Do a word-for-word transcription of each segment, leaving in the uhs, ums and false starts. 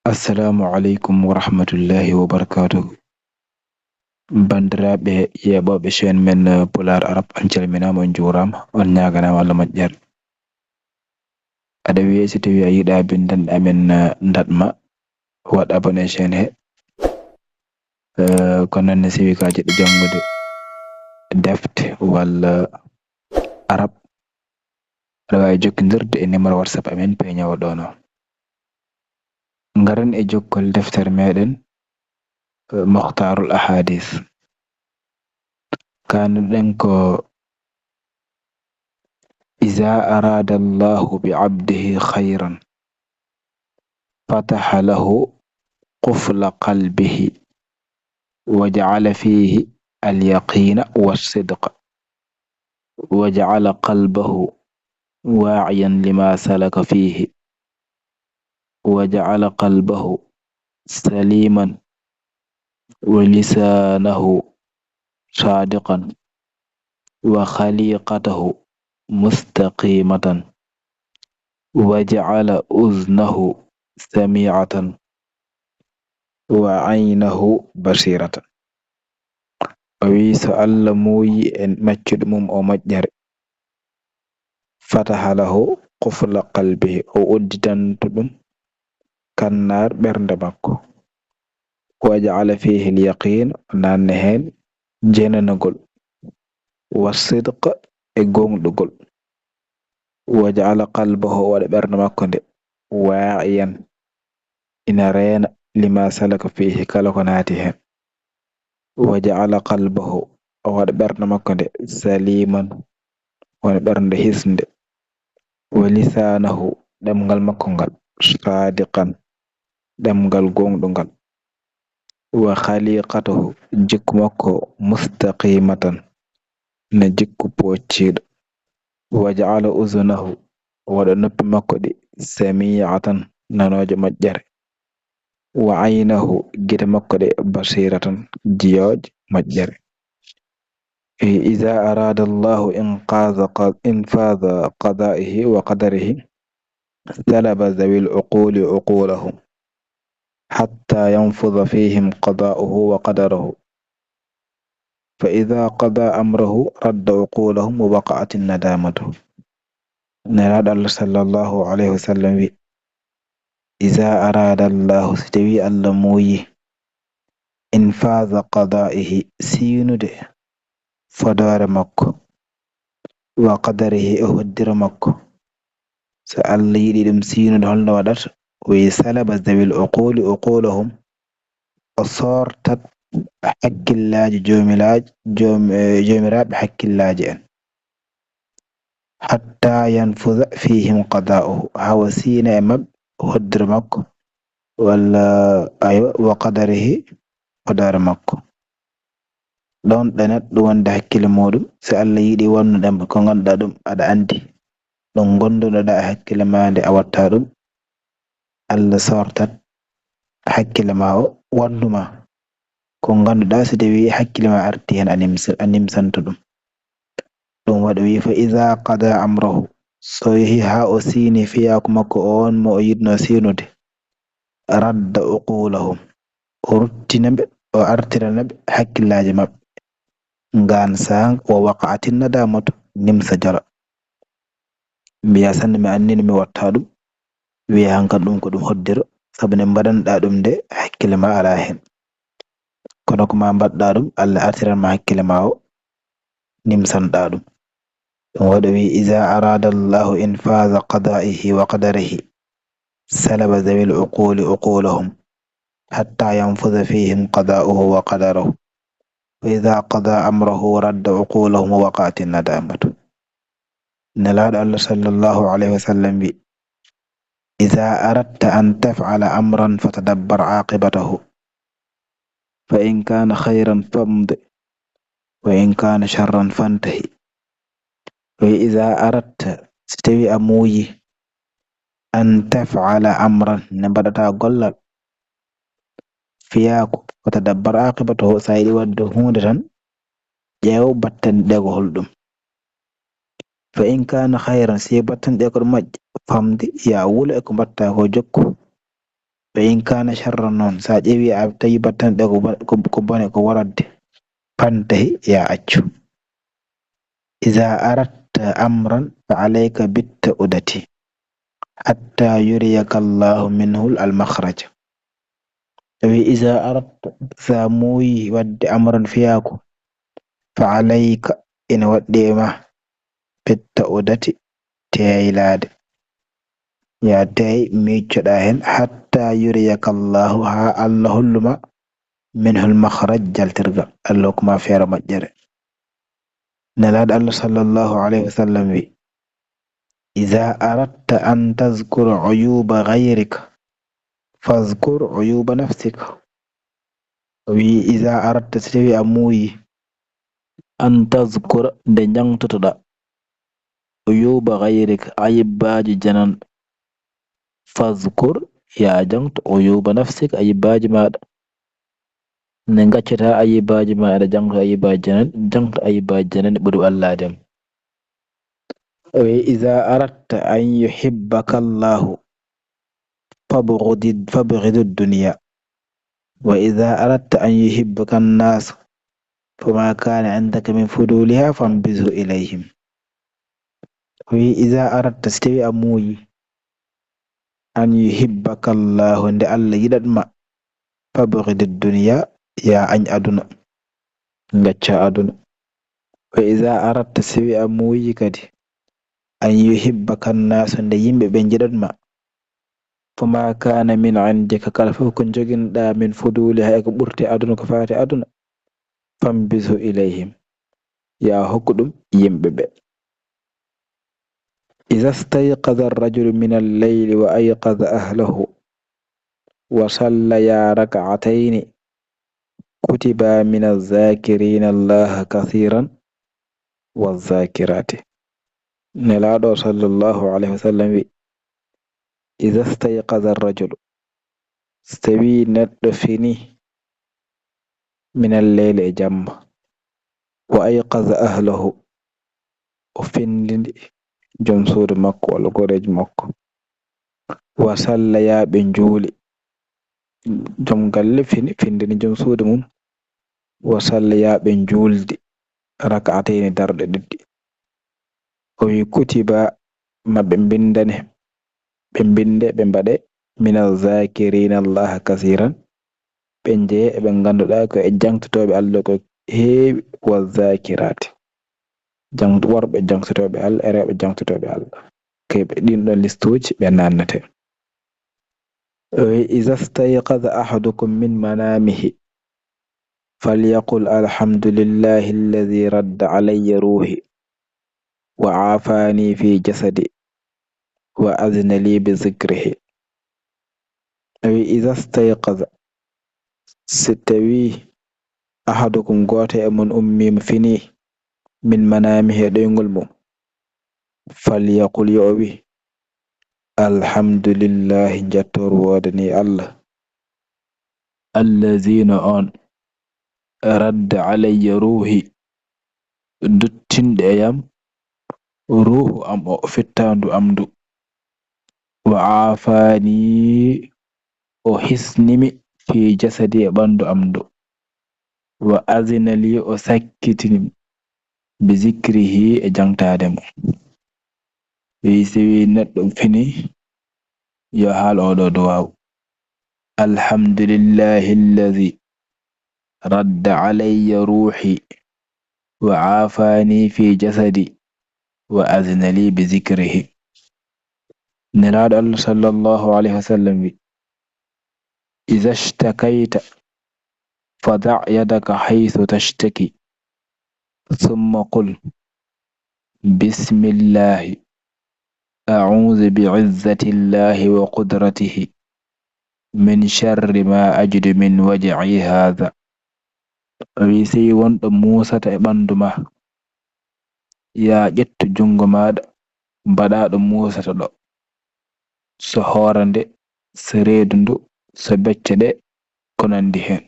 Assalamu aleykum wa rahmatullahi wa barakatuhu. Banndiraaɓe yeeɓooɓe chaîne men, eh, Pulaar Arab, on calminaama, on njuuraama, on ñaaganaama Allah moƴƴere. Aɗa wiyee, si tawii a yiɗaa binndanɗe amen, eh, ndaɗ ma, waɗ abonné chaîne he. Eh, ko noon ne, si wii ko a jiɗɗo janngude defte walla Arab, aɗa waawi jokkondirde e numéro WhatsApp amen peeñoowo ɗo no. Ngaren e jokkol deftere meɗen, eh, Mukhtarul Ahadith. Kanuɗen ko: إذا أراد الله بعبده خيرا فتح له قفل قلبه وجعل فيه اليقين والصدق وجعل قلبه واعيا لما سلك فيه وجعل قلبه سليما ولسانه صادقا وخليقته مستقيمة وجعل أذنه سميعة وعينه بصيرة. O wiyi, so Allah muuyi e maccuɗo mum o moƴƴere, فتح له قفل قلبه, o udditanto ɗum kannaar ɓernde makko. وجعل فيه اليقين, o naatna heen jeenanagol, والصدق, e gooŋɗugol. وجعل قلبه, o waɗa ɓernde makko nde, واعيا, ina reena, لما سلك فيه, kala ko naati heen. وجعل قلبه, o waɗa ɓernde makko nde, سليما, woni ɓernde hisnde. ولسانه, ɗemngal makko ngal, صادقا, ɗemngal gooŋɗungal. وخليقته, jikku makko, مستقيمة, na jikku poocciiɗo. وجعل أذنه, o waɗa noppi makko ɗi, سميعة, nanooje moƴƴere. وعينه, gite makko ɗe, بصيرة, jiyooje moƴƴere. إذا أراد الله إنقاذ ق-، إنفاذ قضائه وقدره سلب ذوي العقول عقولهم حتى ينفذ فيهم قضاؤه وقدره، فإذا قضى أمره رد عقولهم ووقعت الندامة. Nelaaɗo Allah sallallahu alayhi wa sallam wi: إذا أراد الله, si tawii Allah muuyi, إنفاذ قضائه, siynude fodoore makko, وقدره, e hoddiro makko. So Allah yiɗi ɗum siynude, holno waɗata? O wiyi: سلب ذوي العقول عقولهم, o soortat hakkillaaji joomilaaji, joom-, eh, joomiraaɓe hakkillaaji en. حتى ينفذ فيهم قضاؤه, haa o siyna e maɓɓe hoddiro makko, walla, aywa, وقدره, fodoore makko. Ɗoon ɗo neɗɗo wonde hakkille muuɗum, so Allah yiɗi wonnude mo ko ngannduɗaa ɗum, aɗa anndi ɗo ngonndunoɗaa e hakkille maa nde a watta ɗum, Allah soortat hakkille maa o wannu ma ko ngannduɗaa, so tawii hakkille maa arti heen, a nimsa-, a nimsanto ɗum. Ɗum waɗi o wiyi: فإذا قضى أمره, so yehi haa o siyni fiyaaku makko o, on mo o yiɗno siynude, رد عقولهم, o ruttina ɓe, o artirana ɓe hakkillaaji maɓɓe. Ngaan saanga, ووقعت الندامة, nimsa jara. Mbiya: "Sanne mi annino mi watta ɗum." Wiya: "Hankan ɗum ko ɗum hoddiro, sabu nde mbaɗanɗaa ɗum nde, hakkille ma alaa heen. Kono ko ma mbaɗɗaa ɗum, Allah artiran ma hakkille ma o, nimsanɗaa ɗum." Ɗum waɗi o wiyi: "إذا أراد الله إنفاذ قضائه وقدره سلب ذوي العقول عقولهم حتى ينفذ فيهم قضاؤه وقدره، فإذا قضى أمره رد عقولهم ووقعت الندامة." Nelaaɗo Allah sallallahu alayhi wa sallam wi: "إذا أردت أن تفعل أمرا فتدبر عاقبته، فإن كان خيرا فامض، وإن كان شرا فانتهي." Wi: "إذا أردت", si tawi a muuyi, "أن تفعل أمرا", nde mbaɗata gollal, fiyaaku, "فتدبر عاقبته", so a yiɗi waɗde huunde tan, ƴeew battane ɗe ko holɗum. "فإن كان خيرا", si battane ɗe ko ɗum moƴƴi, "فامض", ya wulo e ko mbaɗta ko, jokku. Wa in kana sharran, noon sa ƴeewi a tawi battanɗe ko bon-, ko, ko bone, ko worodde, fantahi, ya accu. Iza aratta amran fa alayka bitta'udati hatta yuriyaka Allahu minhu al-makhraj. O wi, iza aratta, sa muuyi wadde amran fiyaaku, fa alayka, ina waɗɗi e ma, bitta'udati, teeylaade. Ya teey, miiccoɗa heen, hatta yuriyaka Allahu, haa Allah hollu ma, minhu al-makhraj, jaltirgal. Allah hokku ma feere moƴƴere. Nelaaɗo Allah sallallahu alayhi wa sallam wi, iza aratta an tazkura uyuba ghayrika, fazkur uyuba nafsika. O wi, iza aratta, si tawi a muuyi, an tazkura, nde jangtotoɗa, uyuba ghayrika, ayibbaaji jananɗo, fazkur, ya jangto, uyuba nafsika, ayibbaaji maɗa. Nde gaccata ayibbaaji ma, aɗa jangto ayibbaaji jananɗi, jangto ayibbaaji jananɗi ɓuri wallaade ma. O wi, iza aratta an yuhibbaka Allahu, fabghudi-, fabghidi dunya. Wa iza aratta an yuhibbaka an-nas, fama kana indaka min fuduliha fanbizhu ilayhim. O wi, iza aratta, si tawi a muuyi, an yuhibbaka Allahu, nde Allah yiɗat ma, fabghidi dunya, ya añ aduna, gacca aduna. Wa iza aratta, si tawi a muuyi kadi, an yuhibbaka an-nas, nde yimɓe ɓe njiɗat ma, fama kana min indika, kala fof ko joginɗa, min fuduliha, e ko ɓurti aduna, ko faati aduna, fanbizhu ilayhim, ya hokku ɗum yimɓe ɓe. Iza stayqaza ar-rajulu min al-layli wa ayqaza ahlahu wa sallaya rak'atayni kutiba min az-zakirina Allaha kathiran wa az-zakirati. Nelaaɗo sallallahu alayhi wa sallam wi, iza stayqaza ar-rajulu, si tawi neɗɗo fini, min al-layli, e jamma, wa ayqaza ahlahu, o findini joom suudu makko walla goreejo makko, wa sallaya, ɓe njuuli, joom galle fini, findini joom suudu mum, wa sallaya, ɓe njuuldi, rak'atayni, darɗe ɗiɗi. O wi, kutiba, ma ɓe mbindane, ɓe mbinde, ɓe mbaɗe, min az-zakirina Allaha kathiran, ɓe njeye e ɓe ngannduɗaa ko e jangtotooɓe Allah ko heewi, wa zakirati, jang-, worɓe jangtotooɓe Allah e rewɓe jangtotooɓe Allah. Kay ɓe ɗin ɗon listuuji ɓe naannete. O wi, iza stayqaza ahadukum min manamihi falyaqul alhamdulillahi alladhi radda alayya ruhi wa afani fi jasadi wa azina li bi zikrihi. O wi, iza stayqaza, si tawi ahadukum, gooto e mon, ummiima, fini, min manamihi, e ɗoyngol mum, falyaqul, yo o wi, alhamdulillahi, njettoor woodanii Allah, allazina, on, radda alayya ruhi, duttinɗo e yam ruuhu am o, fittaandu am ndu, wa aafani, o hisnimi, fi jasadi, e ɓanndu am ndu, wa azina li, o sakkitini, bi zikrihi, e jangtaade mo. Wi, si wi neɗɗo fini, yo haal oɗo duwaaw. Alhamdulillahi alladhi radda alayya ruhi wa afani fi jasadi wa azina li bi zikrihi. Nelaaɗo Allah sallallahu alayhi wa sallam wi, iza shtakayta fada' yadaka haythu tashtaki, thumma qul, bismillahi, a'udhu bi izzatillahi wa qudratihi min sharri ma ajidu min waj'i hadha. O wi, sey wonɗo muusata e ɓanndu ma, yaa ƴettu junngo maaɗa, mbaɗa ɗo muusata ɗo, so hoore nde, so reedu ndu, so becce ɗe, ko nanndi heen.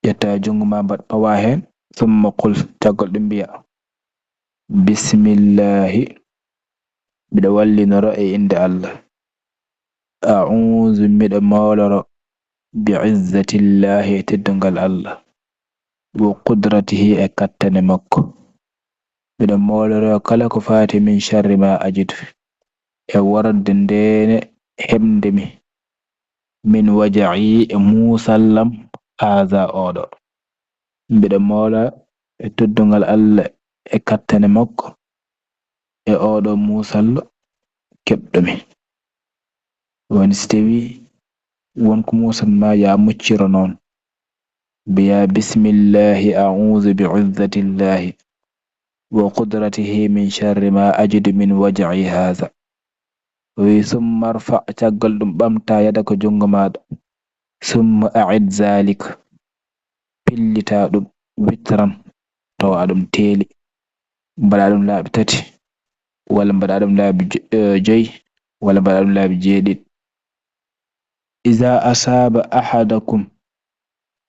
Ƴetta junngo ma, mbaɗ pawa heen, summa qul, caggal ɗum mbiya, bismillahi, mbiɗa wallinoro e innde Allah. A'uuzu, miɗo mooloro, bi izzatillaahi, e teddungal Allah, wa qudratihi, e kattane makko. Miɗo mooloro kala ko faati min sharri ma ajidu, e worde ndene heɓnde mi, min waja'i, e muusallam, haaza, oɗo. Mbiɗa moola e teddungal Allah e kattane makko e oɗo muusallo keɓɗo mi. Woni si tawi won ko muusat ma, ya mucciro noon. Mbiya, bismillahi, a'uuzu bi izzatillahi wa qudratihi min sharri ma ajidu min waja'i haaza. O wi, summa rfa, caggal ɗum ɓamta yadaka junngo maaɗa. Summa a'id zalik, pillita ɗum, witran, tawa aɗum teeli. Mbaɗa ɗum laabi tati, walla mbaɗa ɗum laabi jo-, eh, joyi, walla mbaɗa ɗum laabi jeeɗiɗi. Iza asaba ahadakum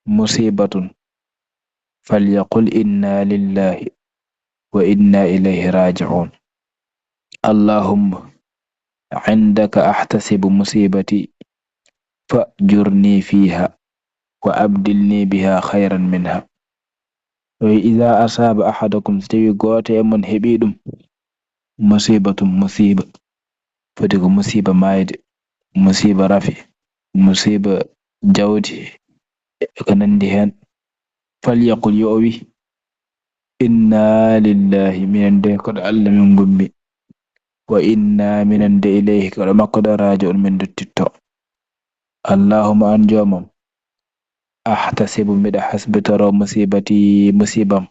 musibatun, falyaqul inna lillahi wa inna ilayhi raji'un. Allahumma indaka ahtasibu musibati, fa'jurni fiha, wa abdilni biha khayran minha. O wi, iza asaba ahadakum, so tawi gooto e mon heɓi ɗum, musibatun, musiba, foti ko musiba maayde, musiba rafi, musiba jawdi, e ko nandi heen, falyaqul, yo o wi, inna lillahi, minen de ko ɗo Allah min ngummi, wa inna, minen de, ilayhi, ko ɗo makko ɗo, raji'un, min duttitto. Allahumma, an joomam, ahtasibu, miɗa hasbitoro, musibati, musibam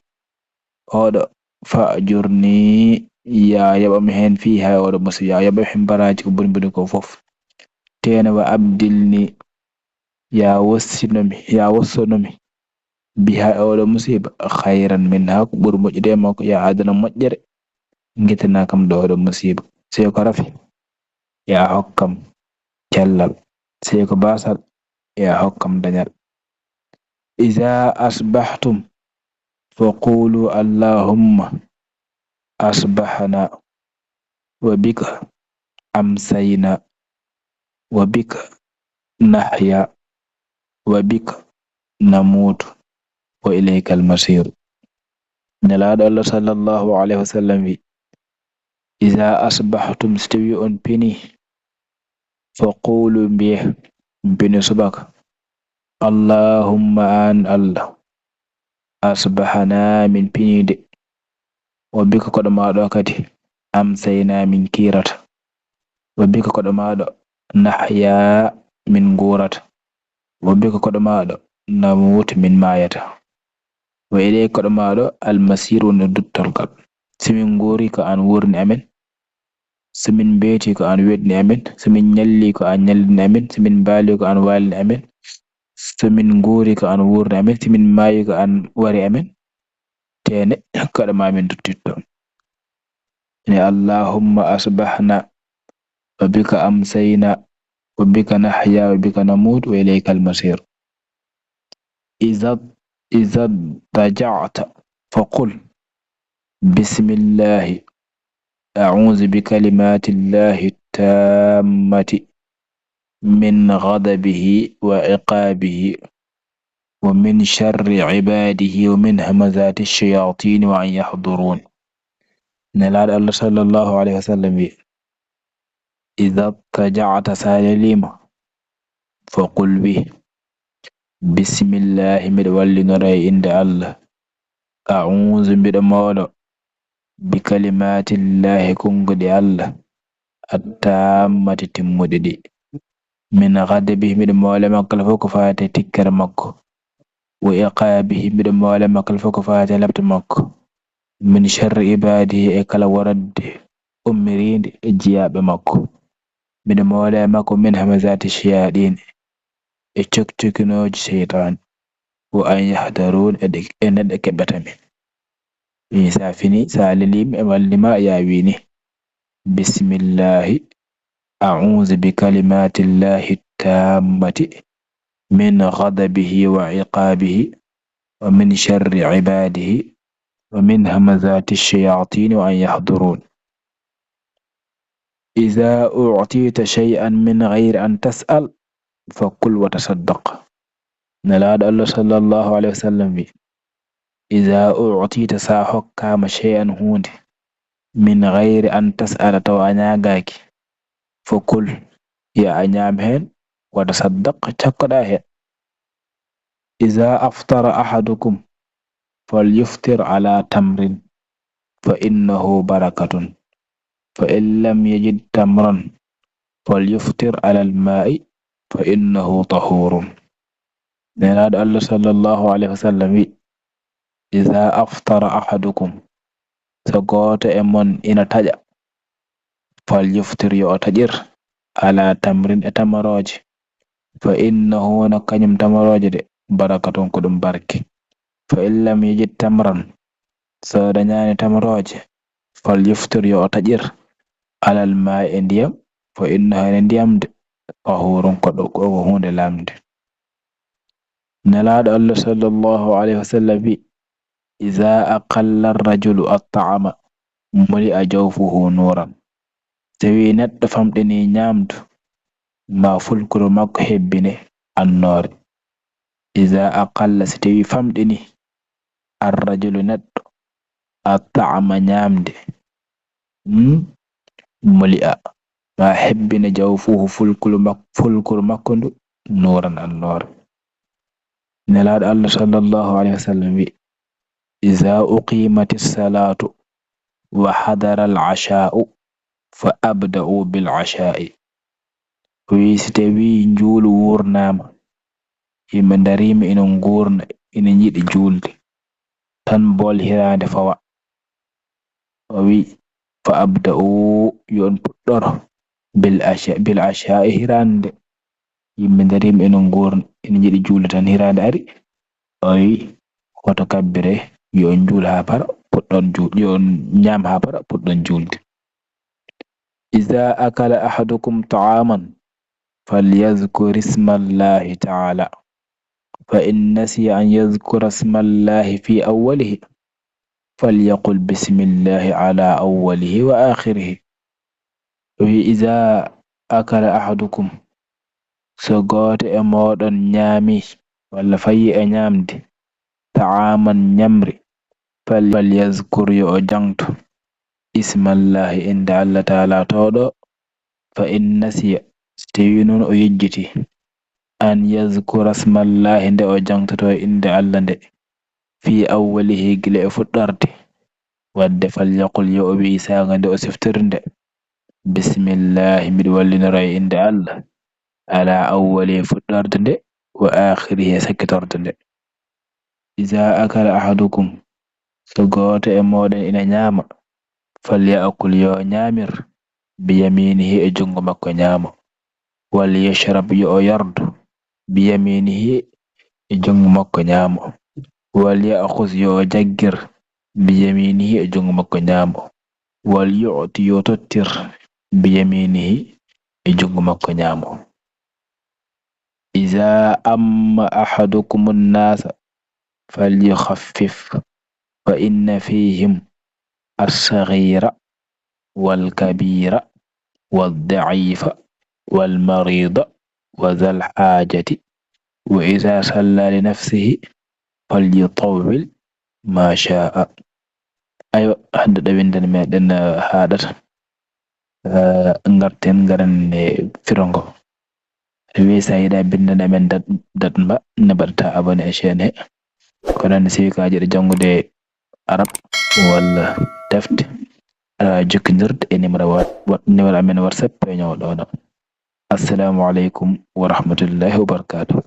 oɗo, fa'jurni, ya yoɓam heen, fiha, oɗo musiba, ya yoɓam heen baraaji ko boni boni ko fof. Tene wa abdilni, ya wossinomi, ya wossonomi, biha, e oɗo musiba, khayran minha, ko ɓuri moƴƴude e makko, ya adana moƴƴere, ngitana kam ɗo oɗo musiba. Sey ko rafi, ya hokkam cellal. Sey ko basal, ya hokkam dañal. Iza asbahtum, faqulu allahumma asbahna, wa bika amsayna, wa bika nahya, wa bika namutu, wa ilayka almasir. Nelaaɗo Allah sallallahu alayhi wa sallam wi, iza asbahtum, so tawi on pini, faqulu, mbiye, pini subaka, allahumma, an Allah, asbahna, min pinide, wa bika, koɗo maɗo kadi, amsayna, min kirata, wa bika, koɗo maɗo, nahya, min ngurata, wa bika, koɗo maɗo, namut, min mayata, wa ilayka, koɗo maɗo, almasir, woni duttol ngal. Si min nguri, ko an wurni amen. So min mbeeti, ko an weetni amen. So min ñalli, ko an ñallini amen. So min mbaali, ko an waalini amen. So min nguuri, ko an wuurni amen. So min maayi, ko an wari amen. Tene, kaɗa ma min duttitto. Ene, allahumma asbahna, wa bika amsayna, wa bika nahya, wa bika namut, wa ilayka almasir. Iza, iza taja'ta, faqul, bismillahi, a'uzu bi kalimatillahi tammati min ghadabihi wa iqabihi, wa min sharri ibadihi, wa min hamazati shayatini, wa an yahdurun. Nelaaɗo Allah sallallahu alayhi wa sallam wi, iza taja'ta, sa lelima, faqul, wi, bismillahi, miɗo wallinora e innde Allah. A'uzu, mbiɗo moolo, bi kalimatillahi, konguɗi Allah, attammati, timmuɗi ɗi. Min ghadabihi, miɗo moolo e makko kala fof ko faati e tikkere makko. Wa iqabihi, miɗo moolo e makko kala fof ko faati e labta makko. Min sharri ibadihi, e kala wonande ummirinde e jiyaaɓe makko. Miɗo moolo e makko min hamazati shayatin, e cokcokinooji seytaane. Wa an yahdarun, e ɗe, e neɗɗo keɓata mi. Min sa fini, sa lelima e wallima, ya wini, bismillahi, a'uzu bi kalimatillahi tammati min ghadabihi wa iqabihi, wa min sharri ibadihi, wa min hamazati shayatin, wa an yahdurun. إذا أعطيت شيئا من غير أن تسأل فكل وتصدق. Nelaaɗo Allah sallallahu alayhi wa sallam wi, إذا أعطيت, so a hokkaama, شيئا, huunde, من غير أن تسأل, tawa a ñaagaaki, فكل, yo a ñaam heen, وتصدق, cakkoɗaa heen. إذا أفطر أحدكم فليفطر على تمر فإنه بركة، فإن لم يجد تمرا فليفطر على الماء فإنه طهور. Nelaaɗo Allah sallallahu alayhi wa sallam wi, إذا أفطر أحدكم, so gooto e mon ina taƴa, فليفطر, yo o taƴir, على تمر, e tamarooje, فإنه, no kañum tamarooje de, بركة, ko ɗum barke. فإن لم يجد تمرا, so dañaani tamarooje, فليفطر, yo o taƴir, على الماء, e ndiyam, فإنه, ene ndiyam de, طهور, ko ɗo, ko huunde laamnde. Nelaaɗo Allah sallallahu alayhi wa sallam wi, إذا أقل الرجل الطعام ملئ جوفه نورا. So tawii neɗɗo famɗinii ñaamdu, ma fulkuru makko hebbine annoore. إذا أقل, so tawii famɗinii, الرجل, neɗɗo, الطعام, ñaamde, hmm? ملئ, ma hebbine, جوفه, fulkuru mak-, fulkuru makko ndu, نورا, annoore. Nelaaɗo Allah sallallahu alayhi wa sallam wi, إذا أقيمت الصلاة وحضر العشاء فأبدأوا بالعشاء. O wi, so tawii njuulu wuurnaama, yimɓe ndariima ina nguurna, ina njiɗi juulde, tan bool hiraande fawa. O wi, فأبدأوا, yo on puɗɗor, بالعشاء, بالعشاء, hiraande nde. Yimɓe ndariima ina nguurna, ina njiɗi juulde tan, hiraande ari. O wi, hoto kabbire, yo on njuul haa para, puɗɗon juul-, yo on ñaam haa para, puɗɗon juulde. إذا أكل أحدكم طعاما فليذكر اسم الله تعالى، فإن نسي أن يذكر اسم الله في أوله فليقل بسم الله على أوله وآخره. O wi, إذا أكل أحدكم, so gooto e mooɗon ñaami walla fayi e ñaamde, طعاما, ñamri, فل-, فليذكر, yo o jaŋto, اسم الله, innde Allah taala towɗo, فإن نسي, so tawii noon o yejjitii, أن يذكر اسم الله, nde o jaŋtotoo innde Allah nde, في أوله, gila e fuɗɗorde, waɗde فليقل, yo o wiy saanga nde o siftori nde, بسم الله, miɗo wallinoroo e innde Allah, على أوله, fuɗɗorde nde, وآخره, e sakkitorde nde. إذا أكل أحدكم, so gooto e mooɗon ina ñaama, فليأكل, yo o ñaamir, بيمينه, e junngo makko ñaamo, وليشرب, yo o yardu, بيمينه, e junngo makko ñaamo, وليأخذ, yo o jaggir, بيمينه, e junngo makko ñaamo, وليعط, yo o tottir, بيمينه, e junngo makko ñaamo. إذا أم أحدكم الناس فليخفف، فإن فيهم الصغير والكبير والضعيف والمريض وذا الحاجة، وإذا صلى لنفسه فليطول ما شاء. Aywa, hannde ɗo winndani meɗen, eh, haaɗata. Eh, ngarten, ngaren e firo ngo. Aɗa weewi, so a yiɗaa binndana men dat, dat mba, ne mbaɗata abonné e chaîne he. Ko noon, si tawii ko a jiɗɗo janngude arab walla defte, aɗa waawi jokkondirde e numéro wa-, wa-, numéro amen WhatsApp, peeñoowo ɗo ɗo. Assalaamu aleykum wa rahmatullaahi wa barakaatuh.